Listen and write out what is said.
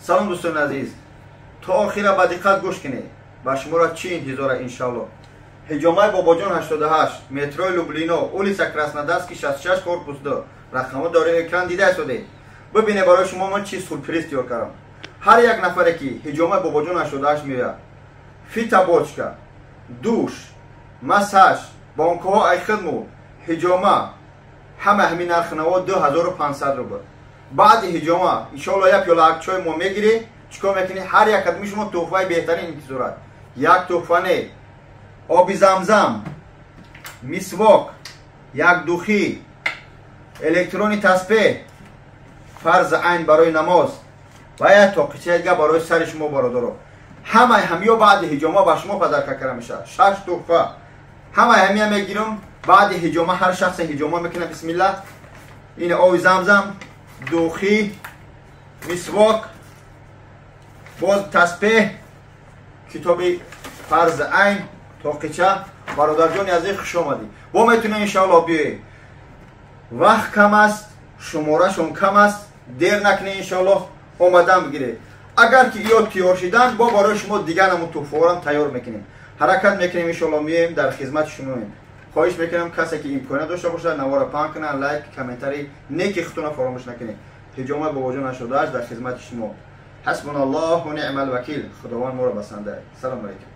Салом, дӯстони азиз, то охира ба диққат гӯш кунед, ба шуморо чӣ интизора, иншалло. Ҳиҷомаи Бобоҷон 88, метрои Люблино, улица Краснодарский, 66, корпус 2. Рақамҳо дори экран дида истодед. Бибинед, барои шумо ман чӣ сюрприз тиёр кардам. Ҳар як нафаре ки ҳиҷомаи Бобоҷон 88 меояд, фитобочка, душ, массаж, банкаҳо ай хидму ҳиҷома, ҳама ҳамин нархнаво 2500 рубл. Баъди ҳиҷома, иншоалло, як пиёла чой мо мегирӣ. Чӣ кор мекунӣ? Ҳар як кадми шумо тӯҳфаи беҳтарин интизорат. Як тӯҳфа не: оби замзам, мисвок, як духи, электрони таспеҳ, фарзи айн барои намоз ва як тоқичаи дига барои сари шумо. Бародаро, ҳамаи ҳамиё баъди ҳиҷома ба шумо подарка карда мешавад. Шаш тӯҳфа, ҳамаи ҳамия мегирам баъди ҳиҷома. Ҳар шахсе ҳиҷома мекунад, бисмилла, ин оби замзам, духи, мисвок, боз таспеҳ, китоби фарзи айн, тоқича. Бародарҷони азиз, хуш омадӣ. Бо метунем, иншоалло, биёед. Вақт кам аст, шуморашон кам аст, дер накунед, иншоалло, омадан бигиред. Агар ки ё тиёр шидан, бо барои шумо дигар намун тӯҳфаҳоам тайёр мекунем. Ҳаракат мекунем, иншоалло, меоем, дар хизмати шумоем. Хоҳиш мекунам, касе ки имконият дошта бошад, навора паҳн кунад, лайк, комментарий неки худтона фаромӯш накунед. Ҳиҷомаи Бобоҷон 88 дар хизмати шумо. Ҳасбуналлоҳу ниъмал вакил. Худованд моро басанда. Салому алайкум.